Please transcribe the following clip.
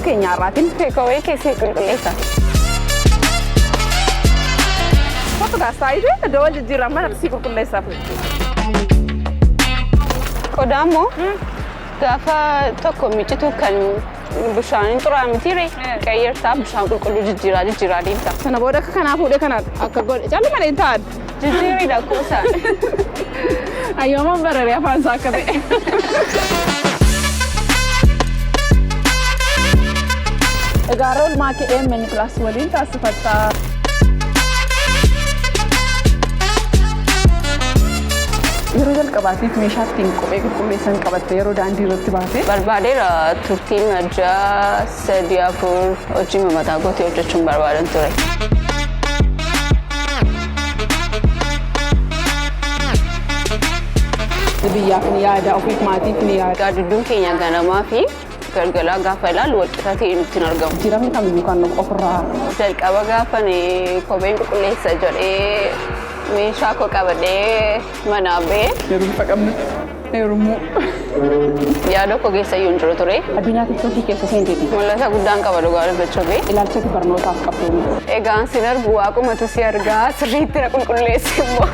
keenya har'aatiin Kophee keessi qulqulleessa. Kottu gaas taa'ee iddoo wal jijjiirraa mana sii qulqulleessaaf. Qodaa immoo gaafa tokko miicitu kan bishaaniin xuraa'aa miti ree qayyartaa bishaan qulqulluu jijjiiraa jijjiiraa deemta. Sana booda akka kanaa fuudhee kana akka godhe callu malee hin ta'an. Jijjiirri lakkoofsaan. Ayyooman bararee afaan isaa akka ta'e. Egaa har'a oolmaa kee AMN Plus waliin taasifatta. Yeroo jalqabaatiif meeshaa ittiin kophee qulqulleessan qabatte yeroo daandii irratti baate. Barbaadeera turtiin ji'a 3 4 hojii mataa kootii hojjechuun barbaadan ture. Biyyaaf ni yaada, ofiif maatiif ni yaada. Gaaddidduun keenya ganamaa fi galgalaa gaafa ilaallu walqixa ta'ee nutti hin argamu. Jijjiiramni kamiyyuu kan ofirraa. Jalqaba gaafa kopheen qulqulleessa jedhee meeshaa koo qabadhee manaa ba'ee. Yeroo bifa qabnutti heerumuu. Yaada koo keessa iyyuu hin jiru ture. Addunyaa tiktookii keessa seenteeti. Mul'ata guddaan qaba dhugaa dubbachuuf. Ilaalchatti barnootaaf qabdu. Egaan sin argu waaqumatu si argaa sirriitti na qulqulleessi immoo.